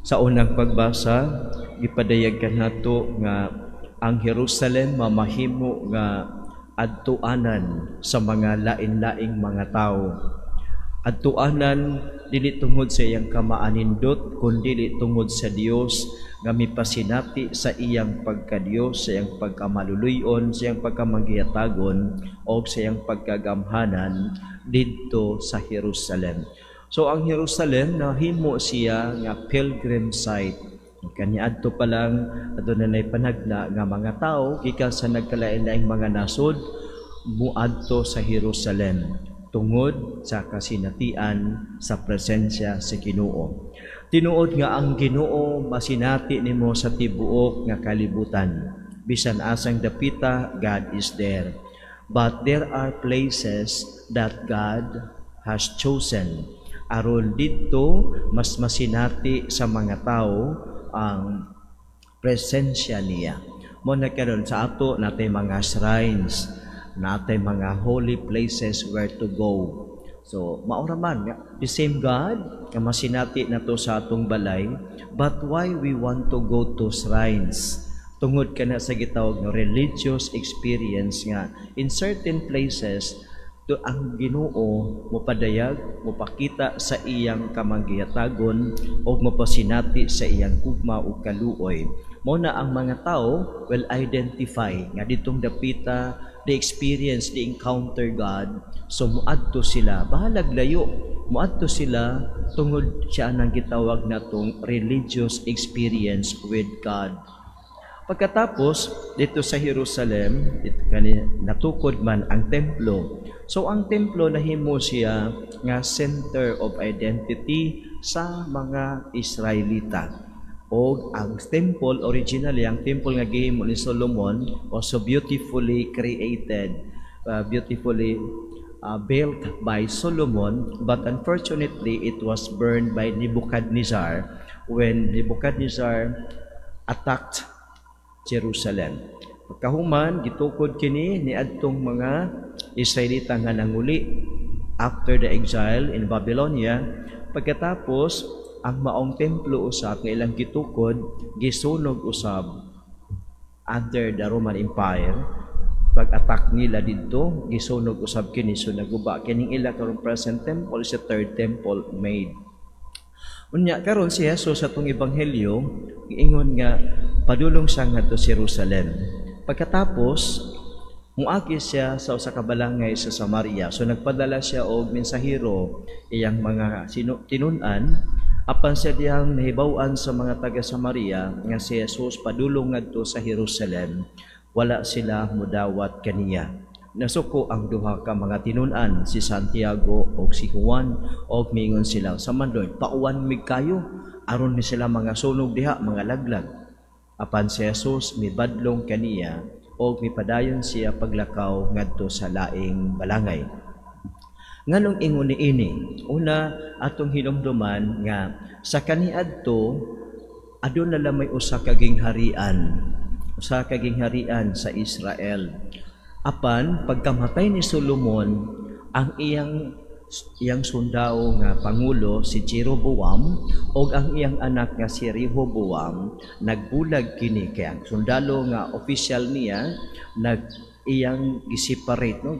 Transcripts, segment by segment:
Sa unang pagbasa, gipadayag kanato nga ang Jerusalem mamahimo nga adtuanan sa mga lain-laing mga tawo. Adtuanan dili tungod sa iyang kamaanindot, kundi tungod sa Dios nga mipasinati sa iyang pagkadiyos, sa iyang pagkamaluluyon, sa iyang pagkamanggihatagon o sa iyang pagkagamhanan didto sa Jerusalem. So ang Jerusalem, nahimo siya nga pilgrim site. Kaniadto pa lang, aduna nay panagna nga mga tao gikan sa nagkalain-laing mga nasod muadto sa Jerusalem tungod sa kasinatian sa presensya sa Ginoo. Tinuod nga ang Ginoo masinati nimo sa tibuok nga kalibutan. Bisan asang dapita, God is there. But there are places that God has chosen aron didto mas masinati sa mga tao ang presensya niya. Mao na karon sa ato natay mga shrines, natay mga holy places where to go. So, mao ra man the same God nga masinati nato sa atong balay, but why we want to go to shrines? Tungod kana sa gitawag nga religious experience nga in certain places to ang Ginoo mopadayag, mopakita sa iyang kamanggihatagon o mopasinati sa iyang gugma ug kaluoy. Mao na ang mga tao will identify nga ditong dapita the experience, the encounter God. So muadto sila, bahalag layo, muadto sila tungod siya nang gitawag natong religious experience with God. Pagkatapos, dito sa Jerusalem, dito kani natukod man ang templo. So ang templo, nahimo siya nga center of identity sa mga Israelita. O ang temple originally, ang temple nga gihimo ni Solomon was so beautifully created, beautifully built by Solomon, but unfortunately it was burned by Nebuchadnezzar when Nebuchadnezzar attacked Jerusalem. Pagkahuman, gitukod kini ni adtong mga Israelita nga nanguli after the exile in Babylonia. Pagkatapos, ang maong templo usab nga ilang gitukod, gisunog usab under the Roman Empire. Pag-attack nila didto, gisunog usab kini, so naguba kining ila karon. Present temple is the third temple made. Unya karon, si Jesus sa atong ebanghelyo giingon nga padulong siya ngadto sa Jerusalem. Pagkatapos, muagi siya sa usa ka balangay sa Samaria. So nagpadala siya og mensahero, iyang mga tinun-an, apan siya dihang nahibaw-an sa mga taga Samaria nga si Jesus padulong ngadto sa Jerusalem, wala sila mudawat kaniya. Nasuko ang duha ka mga tinun-an, si Santiago ug si Juan, ug miingon sila sa mandoy, "Pauwan mig kayo aron mi sila mga sunog diha, mga laglag." Apan si Jesus mibadlong kaniya ug mipadayon siya paglakaw ngadto sa laing balangay. Nganong ingon niini? Una, atong hinumduman nga sa kaniadto aduna lamay usa ka gingharian, usa ka gingharian sa Israel. Apan pagkamatay ni Solomon, ang iyang iyang sundao nga pangulo, si Jeroboam, ug ang iyang anak nga si Rehoboam, nagbulag kini kay ang sundalo nga official niya nag iyang giseparate, no,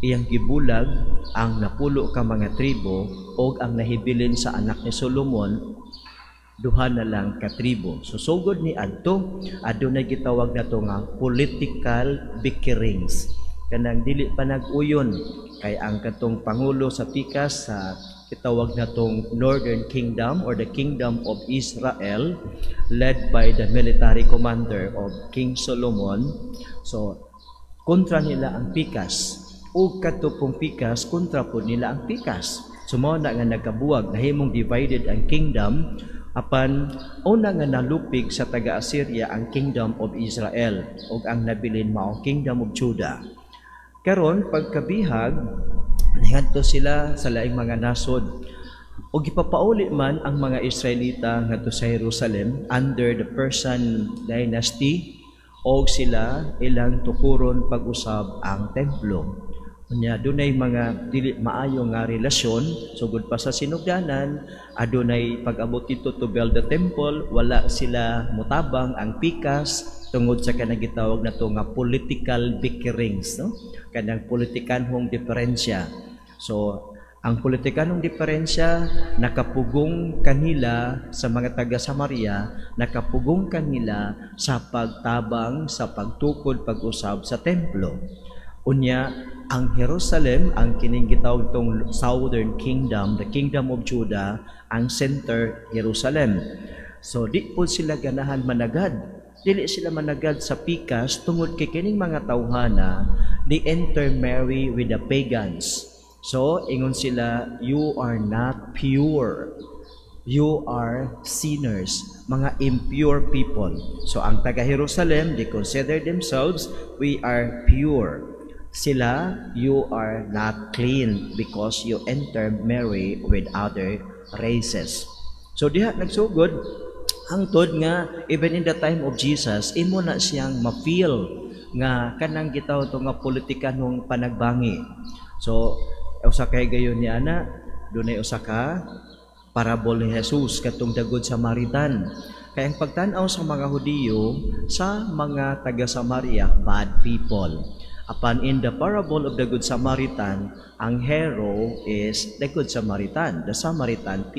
iyang gibulag ang napulo ka mga tribo, ug ang nahibilin sa anak ni Solomon, duha na lang ka tribo. So sugod ni adto, adunay gitawag nato nga political bickerings. Kanang dili pa nag-uyon kay ang katong pangulo sa pikas sa kitawag natong Northern Kingdom or the Kingdom of Israel, led by the military commander of King Solomon. So kontra nila ang pikas, ug kadto pong pikas, kontra po nila ang pikas. So mao na nga nagkabuwag, nahimong divided ang kingdom. Apan una nga nalupig sa taga Assyria ang Kingdom of Israel, ug ang nabilin mao ang Kingdom of Judah. Karon, pagkabihag, ngadto sila sa laing mga nasod. Ug gipapauli man ang mga Israelita ngadto sa Jerusalem under the Persian dynasty, og sila ilang tukuron pag-usab ang templo. Unya dunay mga dili maayo nga relasyon sugod pa sa sinugdanan. Adunay pag-abot dito to build the temple, wala sila mutabang ang pikas tungod sa kanang gitawag nato nga political bickerings, no, kanang politikanhong diferensya. So ang politikanong diferensya nakapugong kanila sa mga taga Samaria, nakapugong kanila sa pagtabang sa pagtukod pag-usab sa templo. Unya, ang Jerusalem, ang kining gitawag tong Southern Kingdom, the Kingdom of Judah, ang center Jerusalem. So di po sila ganahan managad. Dili sila managad sa pikas tungod kay kining mga tawhana, they intermarry with the pagans. So ingon sila, "You are not pure. You are sinners," mga impure people. So ang taga Jerusalem, they consider themselves, "We are pure." Sila, "You are not clean because you intermarry with other races." So diha nagsugod hangtod nga even in the time of Jesus, imo na siyang ma-feel nga kanang gitawag to nga politikanhong panagbangi. So usa kay gayon ni ana, dunay usa ka parable ni Jesus katong the Good Samaritan. Kay ang pagtan-aw sa mga Hudiyo sa mga taga Samaria, bad people. Apan in the parable of the Good Samaritan, ang hero is the Good Samaritan, the Samaritan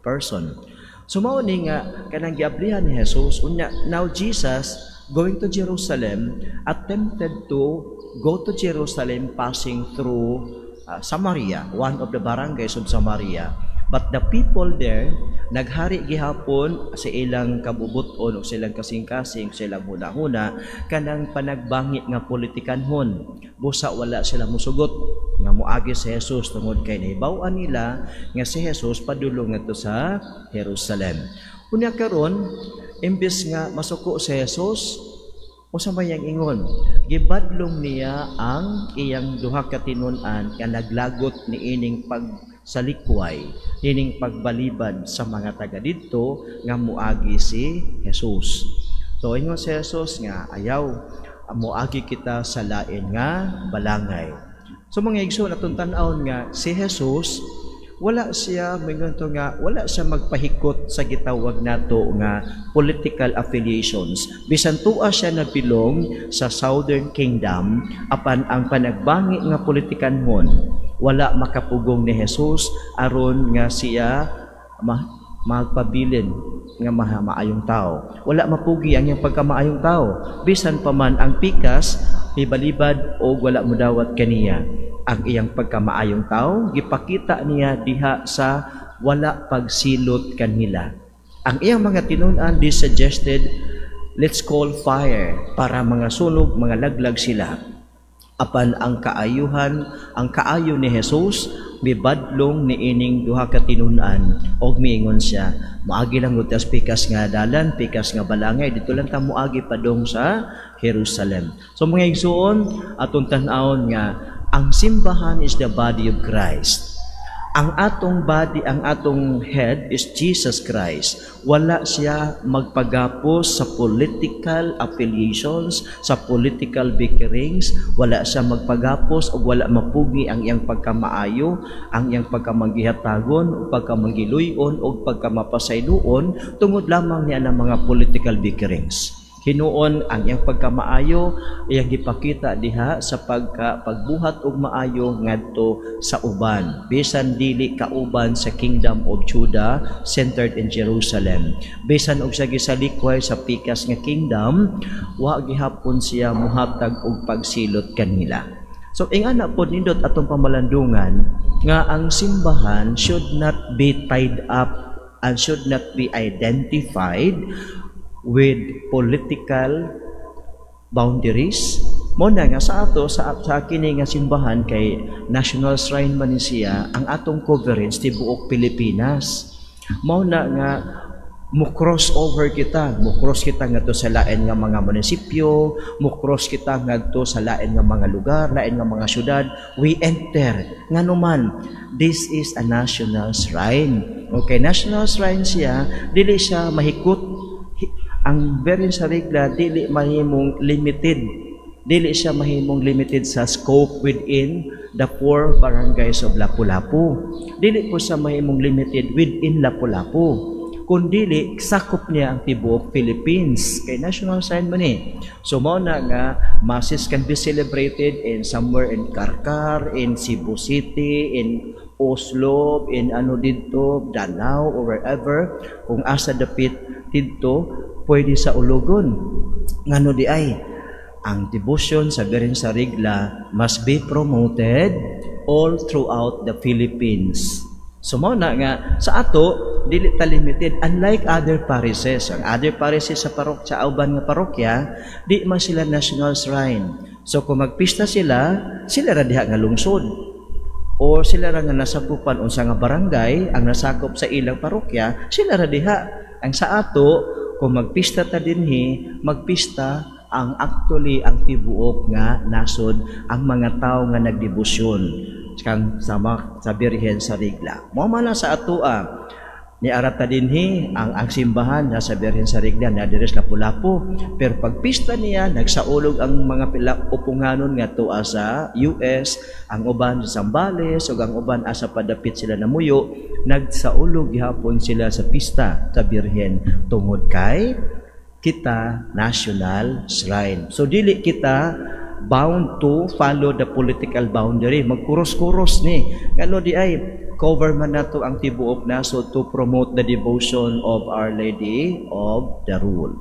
person. So mao ni nga kanang giablihan ni Jesus. Unya now Jesus going to Jerusalem, attempted to go to Jerusalem passing through Samaria, one of the barangays of Samaria. But the people there, naghari gihapon sa ilang kabubuton o sa ilang kasing-kasing, sa ilang huna-huna, kanang panagbangi nga politikanhon. Busa wala sila musugot nga muagi si Jesus tungod kay nahibaw-an nila nga si Jesus padulong ngadto sa Jerusalem. Unya karon, imbes nga masuko si Jesus, usa may iyang ingon, gibadlong niya ang iyang duha ka tinun-an nga naglagot niining pagsalikway, niining pagbalibad sa mga taga didto nga muagi si Jesus. So ingon si Jesus nga ayaw, moagi kita sa lain nga balangay. So mga igsoon, atong tan-awon nga si Jesus, wala siya mingon to nga wala siya magpahikot sa gitawag nato nga political affiliations. Bisan tua siya nagbilong sa Southern Kingdom, apan ang panagbangi nga politikanhon wala makapugong ni Jesus aron nga siya magpabilin nga maayong tao. Wala mapugi ang iyang pagkamaayong tao. Bisan pa man ang pikas mibalibad o wala modawat kaniya. Ang iyang pagkamaayong tao gipakita niya diha sa wala pagsilot kanila. Ang iyang mga tinun-an, they suggested, "Let's call fire para mga sunog, mga laglag sila." Apan ang kaayuhan, ang kaayo ni Jesus mibadlong niining duha ka tinun-an og miingon siya, "Moagi lang gud tas pikas nga dalan, pikas nga balangay, dito lang ta moagi padung sa Jerusalem." So mga igsuon, atong tan-awon nga ang simbahan is the body of Christ. Ang atong body, ang atong head is Jesus Christ. Wala siya magpagapos sa political affiliations, sa political bickerings. Wala siya magpagapos o wala mapugi ang iyang pagkamaayo, ang iyang pagkamanggihatagon, o pagkamanggiluyon, o pagkamapasayloon, tungod lamang niya ng mga political bickerings. Hinuon ang iyang pagkamaayo iyang gipakita diha sa pagbuhat og maayo ngadto sa uban, bisan dili kauban sa Kingdom of Judah centered in Jerusalem. Bisan og sa gisalikway sa pikas nga kingdom, wa gihapon siya muhatag og pagsilot kanila. So ingana pod nindot atong pamalandungan nga ang simbahan should not be tied up and should not be identified with political boundaries. Mo na nga sa ato sa kini nga simbahan, kay National Shrine man ni siya, ang atong coverage tibuok Pilipinas. Mao na nga mo cross over kita, mo cross kita ngadto sa lain nga mga munisipyo, mo cross kita ngadto sa lain nga mga lugar, lain nga mga syudad, we enter. Ngano man, this is a national shrine. Okay, national shrine siya, dili siya mahikot. Ang very sa regla, dili mahimong limited. Dili siya mahimong limited sa scope within the four barangays of Lapu-Lapu. Dili po siya mahimong limited within Lapu-Lapu. Kung dili, sakop niya ang tibuok Philippines. Kay national shrine man ni. So mao na nga masses can be celebrated in somewhere in Carcar, in Cebu City, in Oslo, in ano didto, Danao or wherever, kung asa dapit didto, pwede saulugon. Ngano diay, ang devotion sa Birhen sa Regla must be promoted all throughout the Philippines. So mao na nga sa ato dili ta limited, unlike other parishes. Ang other parishes sa uban nga parokya, di man sila national shrine. So kung magpista sila, sila ra diha nga lungsod or sila ra nga nasakupan, unsa nga barangay ang nasakop sa ilang parokya, sila ra diha. Ang sa ato, kung magpista ta dinhi, magpista ang actually ang tibuok nga nasod, ang mga tao nga nagdebosyon kang sama sa Birhen sa Regla. Mao man na sa atoa ni arata dinhi ang simbahan na sa Birhen sa Regla na diri sa Lapu-Lapu. Pero pagpista niya, nagsaulog ang mga pila upunganon nga tuwa sa US, ang uban sa Zambales ug ang uban asa padapit sila namuyo, nagsaulog gihapon sila sa pista sa Birhen tungod kay kita national shrine. So dili kita bound to follow the political boundary. Magkuros-kuros ni. Ngano diay, cover man nato ang tibuok nasod to promote the devotion of Our Lady of the Rule.